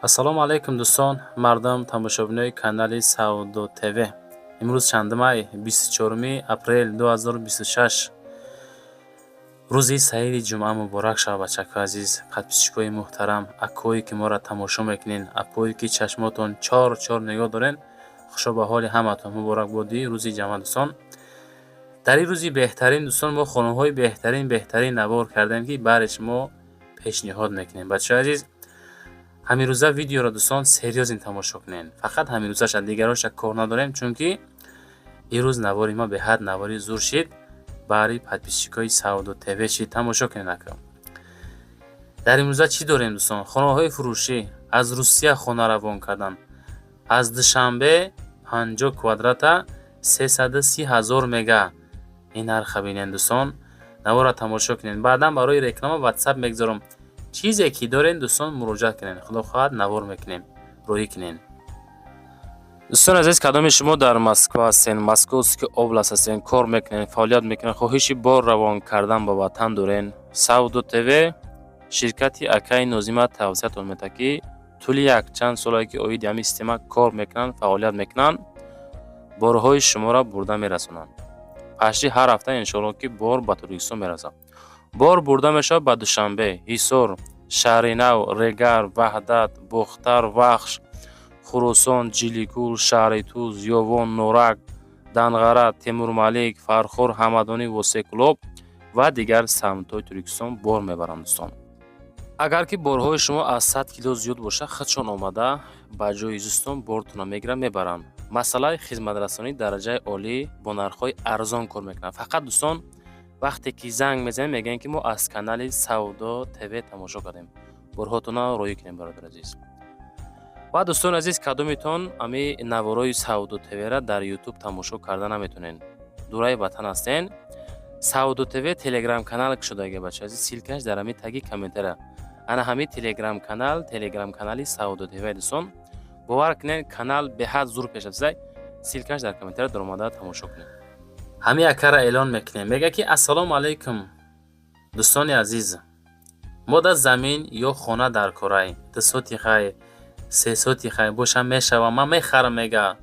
Ассалому алайкум, дӯстон, мардум, тамошобинои канали Савдо ТВ. Имрӯз чандум май? 24 апрел 2026, рӯзи саиди ҷумъа муборак шавад, бачакҳои азиз, подписчикои муҳтарам, акое ки моро тамошо мекунед, апое ки чашмотон чор чор нигоҳ дорен. Хушо ба ҳоли ҳаматон, муборакбодӣ рӯзи ҷамъа, дӯстон. Дар ин рӯзи беҳтарин, дӯстон, мо хонаҳои беҳтарин, беҳтарин навор кардем, ки баҳри шумо пешниҳод мекунем. Бачаҳои азиз, ҳамин рӯза видеоро, дӯстон, серьёзно тамошо кунед. Фақат ҳамин рӯзаша, дигароша кор надорем, чунки ирӯз навори ма беҳад навори зур шид, баҳри подписчикои Савдо ТВ шид. Тамошо кунед, ака. Дар имрӯза чӣ дорем, дӯстон? Хонаҳои фурӯшӣ аз Русия хона равон кардан, аз Душанбе, 50 квадрата 330 000 мега. Ин нарха бинед, дӯстон. Наворро тамошо кунед. Баъдан барои реклама Ватсап мегузорам. Чизе ки дорем, дӯстон, муроҷиат кунед, худо хоҳад, навор мекунем, роҳӣ кунед. Дӯстони азиз, кадоми шумо дар Москва ҳастен, Московский область ҳастен, кор мекунед, фаъолият мекунед, хоҳиши бор равон кардан ба ватан дорен, Савдо ТВ, ширкати акаи Нозима тавсиятон медиҳад, ки тӯли якчанд солае ки оиди ҳамин система кор мекунанд, фаъолият мекунанд, борҳои шуморо бурда мерасонанд. Пашти ҳар ҳафта, иншоалло, ки бор ба Тоҷикистон мерасад. Бор бурда мешавад ба Душанбе, Ҳисор, Шаҳринав, Регар, Ваҳдат, Бохтар, Вахш, Хуросон, Ҷиликул, шаҳри Туз, Ёвон, Норак, Данғара, Темурмалик, Фархор, Ҳамадонӣ, Восекӯлоб ва дигар самтҳои Тоҷикистон бор мебаранд, дӯстон. Агар ки борҳои шумо аз 100 кило зиёд бошад, худшон омада ба ҷои зистон бортонро мегиранд, мебаранд. Масъалаи хизматрасонии дараҷаи олӣ, бо нархҳои арзон кор мекунанд. Фақат, дӯстон, вақте ки занг мезанем, мегӯем, ки мо аз канали Савдо ТВ тамошо кардем, борҳотонро роҳӣ кунем, бародари азиз. Ва, дӯстони азиз, кадомитон ами наворои Савдо ТВра дар Ютуб тамошо карда наметонен, дураи ватан ҳастен, Савдо ТВ телеграм канал кушодаги, бача азиз. Ссылкаш дар ҳами таги комментария. Ана ҳами телеграм канал, телеграм канали Савдо ТВ. Дӯстон, бовар кунед, канал беҳад зур пеш рафта. Ссылкаш дар комментария, даромада тамошо кунед. Ҳамин акара эълон мекунем. Мегӯяд, ки ассалому алайкум, дӯстони азиз, мо дар замин ё хона дар корай, 2 сотихай, 3 сотихай боша мешава, ман мехарам, мега.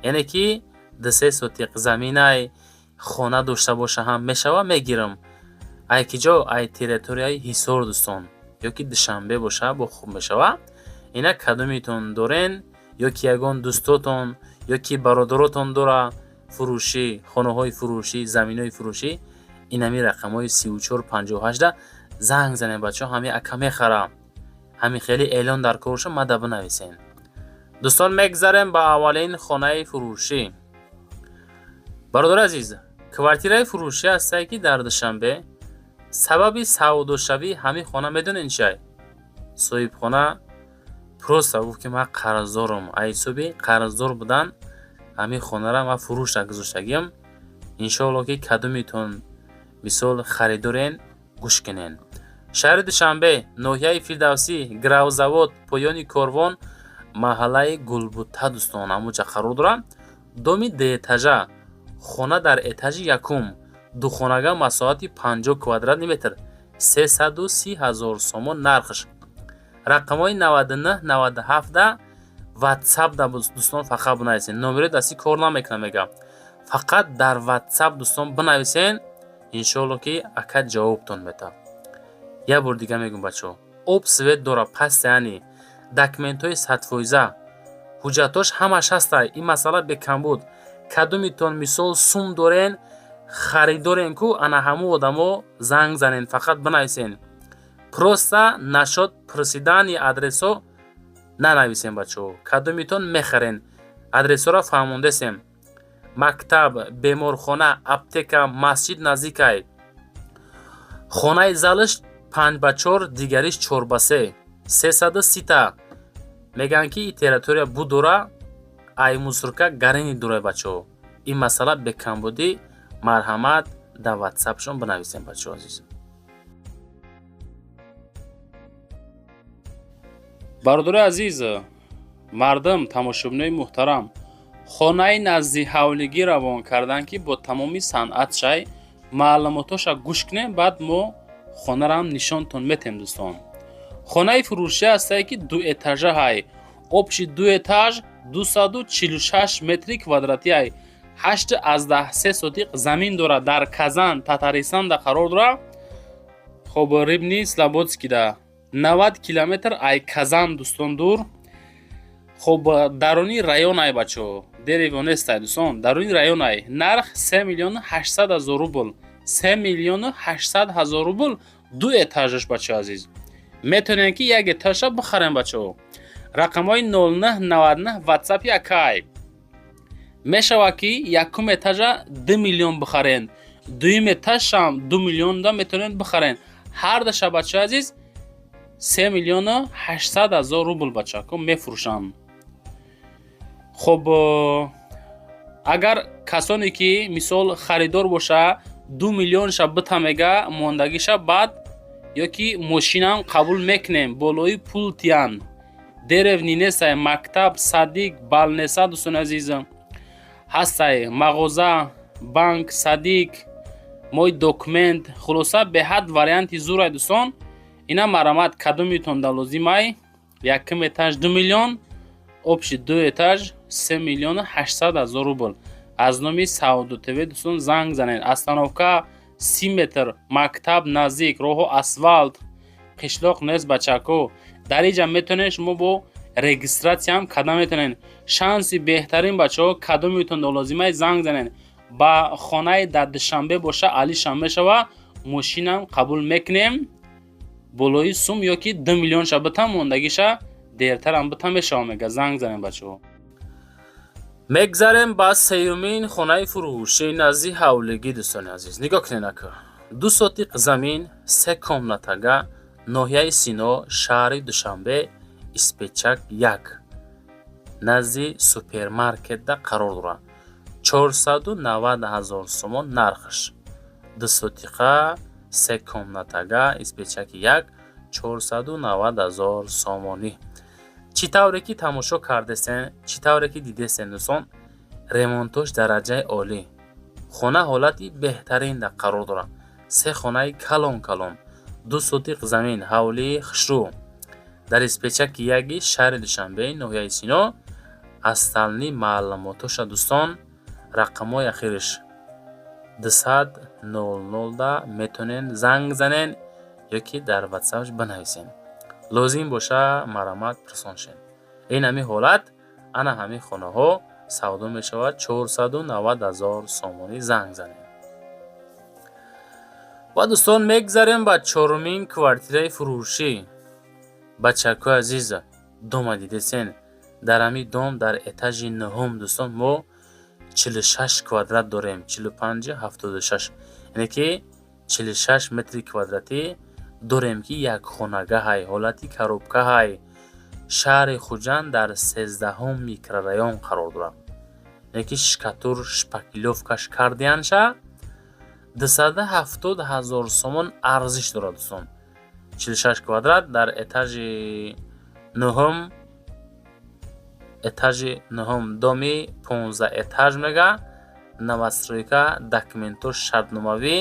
Яъне ки 2-3 сотих заминай, хона дошта боша ҳам мешава, мегирам. Ай ки ҷо? Ай территорияи Ҳисор, дӯстон, ё ки Душанбе боша, бо хуб мешава. Инак, кадомитон дорен, ё ки ягон дӯстотон, ё ки бародаротон дора фурӯшӣ, хонаҳои фурӯшӣ, заминҳои фурӯшӣ, инами рақамҳои 34 58-да занг занем, бачаҳо. Ҳамин ака мехара. Ҳамин хеле эълон дар кор боша, мада бинависен. Дӯстон, мегзарем ба аввалин хонаи фурӯшӣ. Бародари азиз, квартираи фурӯшӣ ҳастае, ки дар Душанбе. Сабаби савдошавии ҳамин хона медонед чиай? Соҳибхона просто гуфт, ки ман қарздорам. Аз ҳисоби қарздор будан ҳамин хонаро ман фурӯша гузоштагиам. Иншоалло, ки кадомитон мисол харидорен, гӯш кунен. Шаҳри Душанбе, ноҳияи Фирдавсӣ, Гравзавод, поёни корвон, маҳаллаи Гулбута, дӯстон, ҳамонҷа қарор дорад. Доми дуэтажа, хона дар этажи якум, духонага, масоҳати 50 квадратный метр, 330 000 сомон нархш. Рақамҳои 99 97-да Ватсап да, дӯстон, фақат бинависен. Номерои дастӣ кор намекунад, мегӯям. Фақат дар Ватсап, дӯстон, бинависен, иншоалло, ки ака ҷавобтон метавад. Як бор дига мегӯм, бачаҳо, об, свет дора, постоянный, документҳои 100%, ҳуҷҷатҳош ҳамаш ҳастай. Ин масъала бекамбуд. Кадомитон мисол сум дорен, харидорен ку, ана ҳамун одамо занг занен, фақат бинависен. Просто насчёт просидани адресҳо нанависем, бачаҳо. Кадомитон мехарен, адресҳоро фаҳмондесем. Мактаб, беморхона, аптека, масҷид наздикай. Хонаи залаш 5 ба 4, дигариш 4 ба 3, 330-та. Мегӯянд, ки территория будора, ай мусорка гарини дора, бачаҳо. Ин масъала бекамбудӣ. Марҳамат, дар Ватсапшон бинависем, бачаҳо азиз. Бародари азиз, мардум, тамошобинои муҳтарам, хонаи назди ҳавлигӣ равон карданд, ки бо тамоми санъат шай. Маълумотоша гӯш кунем, баъд мо хонарам нишонтон метем, дӯстон. Хонаи фурӯшӣ ҳастае, ки дуэтажа ҳай. Общий ду этаж, 246 метри квадратӣ ай. 8,3 сотиқ замин дорад, дар Казан, Татаристанда қарор дорад. Хоб, Рыбный Слободскийда, 90 километр ай Казан, дӯстон, дур. Хоб, даруни район ай, бачо, деревня нестай, дӯстон, даруни район ай. Нарх 3 миллиону 800 ҳазор рубл, 3 миллиону 800 ҳазор рубл, ду этажаш. Бачо азиз, метавонем, ки як этажа бихарем, бачо. Рақамҳои 0999 ватсап якай. Мешавад, ки якум этажа 2 миллион бихарен, дуюм этажшам 2 миллионда метавонед бихарен. Ҳардаша, бачаи азиз, 3 миллиону 800 ҳазор рубл, бачако, мефурӯшанд. Хоб, агар касоне ки, мисол, харидор боша, 2 миллионша бита мега, мондагиша баъд ё ки мошинам қабул мекунем, болои пул тиян. Деревня нестай, мактаб, садик, больница, дӯстони азиз, ҳастай, мағоза, банк, садик, мои документ. Хулоса, беҳад варианти зурай, дӯстон. Ина марамат, кадомитон да лозимай? Якум этаж 2 миллион, общий ду этаж 3 миллиону 800 ҳазор рубл. Аз номи Савдо ТВ, дӯстон, занг занед. Остановка 30 метр, мактаб наздик, роҳу асфалт, қишлоқ нест, бачако. Дар иҷа метавонед шумо бо регистратсияам карда метавонед. Шанси беҳтарин, бачаҳо, кадомитон лозимай, занг занед. Ба хонаи дар Душанбе боша, алишам мешава, мошинам қабул мекунем болои сум ё ки 2 миллионша битам, мондагиша дертарам бита мешава, мега. Занг занем, бачаҳо. Мегзарем ба сеюмин хонаи фурӯши назди ҳавлигӣ. Дӯстони азиз, нигоҳ кунед, ака: 2 сотиқ замин, се комнатага, ноҳияи Сино, шаҳри Душанбе, Испечак 1, назди супермаркетда қарор дорад. 490 ҳазор сомон нархш. Дусотиқа, се комнатага, Испечаки 1, 490 ҳазор сомонӣ. Чӣ тавре ки тамошо кардесен, чӣ тавре ки дидесен, дӯстон, ремонтош дараҷаи олӣ, хона ҳолати беҳтаринда қарор дорад. Се хонаи калон калон, 2 сотиқ замин, ҳавлии хушрӯ дар Испечаки яги шаҳри Душанбе, ноҳияи Сино. Остальные маълумотоша, дӯстон, рақамҳои ахириш 200 00-да метавонед занг занен ё ки дар ватсапш бинависен. Лозим боша, марамат пурсон шен. Ин ҳамин ҳолат, ана ҳамин хонаҳо савдо мешавад 490 ҳазор сомонӣ. Занг занед. Ва, дӯстон, мегзарем ба чорумин квартираи фурӯшӣ. Бачакҳои азиз, дома дидесен. Дар ҳамин дом, дар этажи нуҳум, дӯстон, мо 46 квадрат дорем, 45,76, яъне ки 46 метри квадратӣ дорем, ки якхонагаҳай, ҳолати коробкаҳай. Шаҳри Хуҷанд, дар 13-ҳум микрорайон қарор дорад, яъне ки штукатур, шпаклёвкаш кардианша. 270 ҳазор сомон арзиш дорад, дӯстон. 46 квадрат дар этажи нуҳум, этажи нуҳум, доми 15 этаж мега, новостройка, документош шартномавӣ.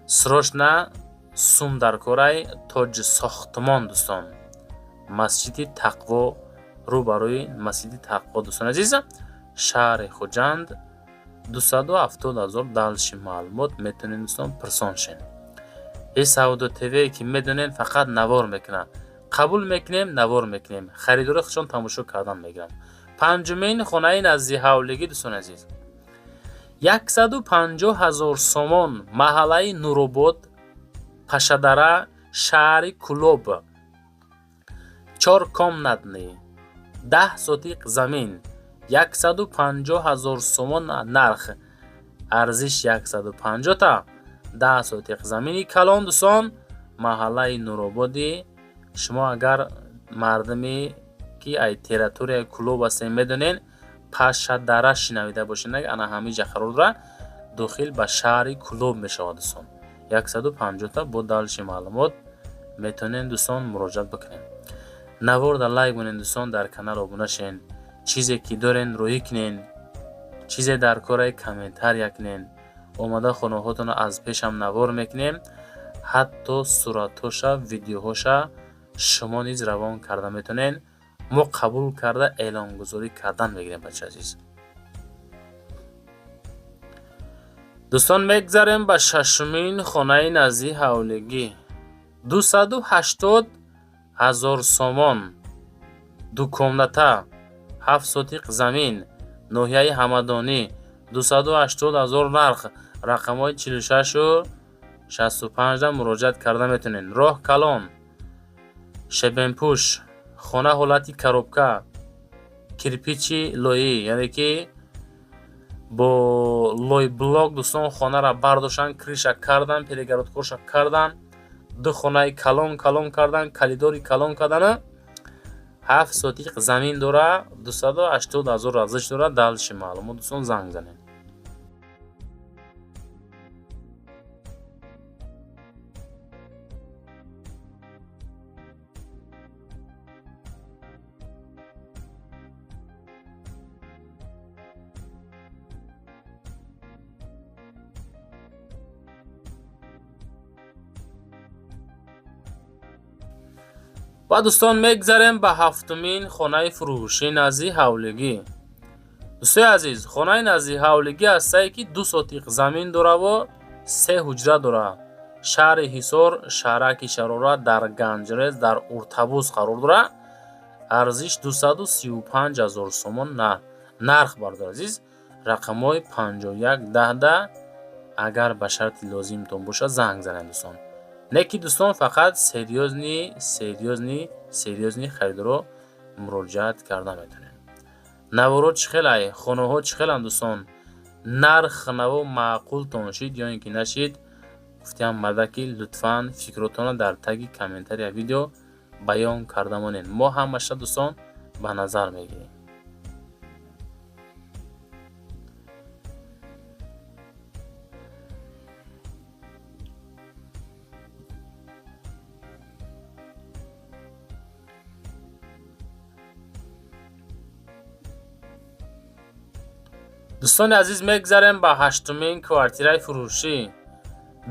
Срочно сум дар корай. Тоҷи сохтмон, дӯстон, Масҷиди Тақво, рӯ ба рӯи Масҷиди Тақво, дӯстони азиз, шаҳри Хуҷанд, 270 ҳазор. Дальше маълумот метавонед, дӯстон, пурсон шен. Э Савдо ТВ, ки медонед, фақат навор мекунад. Қабул мекунем, навор мекунем, харидори худшон тамошо кардан мегиранд. Панҷумин хонаи назди ҳавлигӣ, дӯстони азиз, 150 ҳазор сомон, маҳаллаи Нуробод, Пашадара, шаҳри Кӯлоб, чоркомнатный, 10 сотиқ замин, 150 ҳазор сомон нарх, арзиш 150-та, 10 сотиқ замини калон, дӯстон, маҳаллаи Нурободӣ. Шумо агар мардуме ки ай территорияи Кӯлоб ҳастем, медонед, Пашадара шинавида бошед, ана ҳамин ҷа қарор дорад, дохил ба шаҳри Кӯлоб мешавад, дӯстон. 150-та. Бо дальше маълумот метавонед, дӯстон, муроҷиат бикунед. Наворда лайк монед, дӯстон, дар канал обуна шен, чизе ки дорен, роҳӣ кунен, чизе дар кораи, комментария кунен. Омада хонаҳотонро аз пешам навор мекунем, ҳатто суратҳоша, видеоҳоша. Шумо низ равон карда метавонед. Мо қабул карда, эълонгузорӣ кардан мегирем, бачаи азиз. Дӯстон, мегзарем ба шашумин хонаи назди ҳавлигӣ. 280 000 сомон, ду комната, 7 сотиқ замин, ноҳияи Ҳамадонӣ, 280 000 нарх, рақамҳои 46-у 65-да муроҷиат карда метавонед. Роҳ калон, шебенпӯш, хона ҳолати коробка, кирпичи лоӣ, яъне ки бо лойблок. Дӯстон, хонаро бардоштанд, крыша кардан, перегородкоша кардан, ду хонаи калон калон кардан, коридори калон кардана, 7 сотиқ замин дора, 280 000 арзиш дора. Дальше маълумот, дӯстон, занг занед. Ва, дӯстон, мегзарем ба ҳафтумин хонаи фурӯшӣ назди ҳавлигӣ. Дӯстои азиз, хонаи назди ҳавлигӣ ҳастае, ки 2 сотиқ замин дораву се ҳуҷра дорад. Шаҳри Ҳисор, шаҳраки Шарора, дар Ганҷрез, дар Уртабуз қарор дорад. Арзиш 235 000 сомон нарх, бародари азиз. Рақамҳои 51 10-да агар ба шарти лозимтон бошад, занг занед, дӯстон. Не ки, дӯстон, фақат серьёзный, серьёзный, серьёзный харидоро муроҷиат карда метавонед. Наворо чӣ хелай, хонаҳо чӣ хеланд, дӯстон? Нарх наво маъқултон шид ё ин ки нашид? Гуфтиам, мардаки, лутфан фикротонро дар таги комментария видео баён карда монед. Мо ҳамаша, дӯстон, ба назар мегирем. Дӯстони азиз, мегзарем ба ҳаштумин квартираи фурӯшӣ.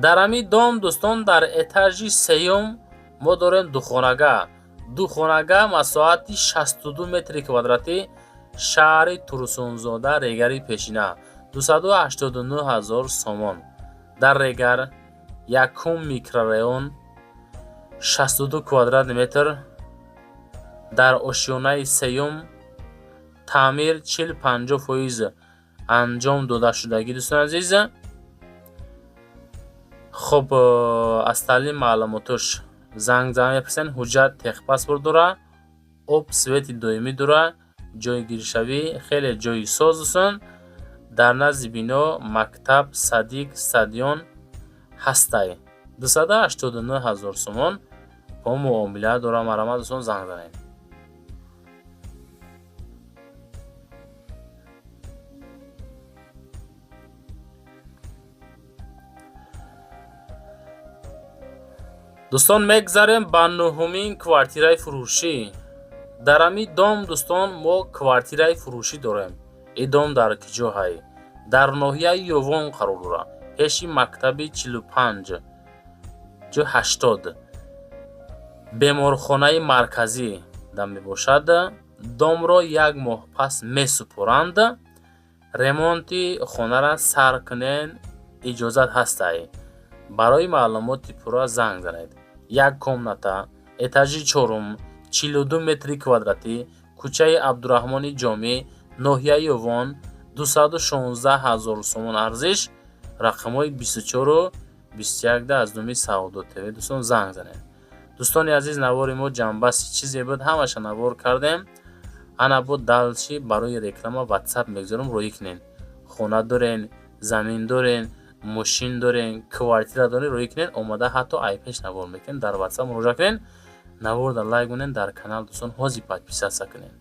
Дар ҳамин дом, дӯстон, дар этажи сеюм мо дорем духонага. Духонага, масоҳати 62 метри квадратӣ, шаҳри Турсунзода, Регари пешина, 289 000 сомон. Дар Регар, якум микрорайон, 62 квадрат метр, дар ошёнаи сеюм, таъмир 40-50% анҷом додашудагӣ, дӯстони азиз. Хуб, аз таълим маълумотош занг зада мепурсен. Ҳуҷҷат, техпаспорт дора, об, свети доимӣ дора, ҷойгиршавӣ хеле ҷойи соз, дӯстон. Дар назди бино мактаб, садик, стадион ҳастай. 289 000 сомон бо муомила дора. Марҳамат, дӯстон, занг занед. Дӯстон, мегзарем ба нуҳумин квартираи фурӯшӣ. Дар ҳамин дом, дӯстон, мо квартираи фурӯшӣ дорем. Ин дом дар киҷо ҳай? Дар ноҳияи Ёвон қарор дорад, пеши мактаби 45 ҷо 80, беморхонаи марказӣ да мебошад. Домро як моҳ пас месупоранд. Ремонти хонара сар кунен, иҷозат ҳастай. Барои маълумоти пурра занг занед. Як комната, этажи чорум, 42 метри квадратӣ, кӯчаи Абдураҳмони Ҷомӣ, ноҳияи Ёвон, 216 000 сомон арзиш, рақамҳои 24-у 21-да аз номи Савдо ТВ, дӯстон, занг занед. Дӯстони азиз, навори мо ҷанбаси чизе буд, ҳамаша навор кардем. Ана бо дальше барои реклама Ватсап мегузорам, роҳӣ кунед. Хона дорен, замин дорен, мошин дорен, квартира дорен, роҳӣ кунед, омада ҳатто айпеш навор мекунем. Дар Ватсап муроҷиат кунед, наворда лайк монед, дар канал, дӯстон, ҳозир подписаться кунед.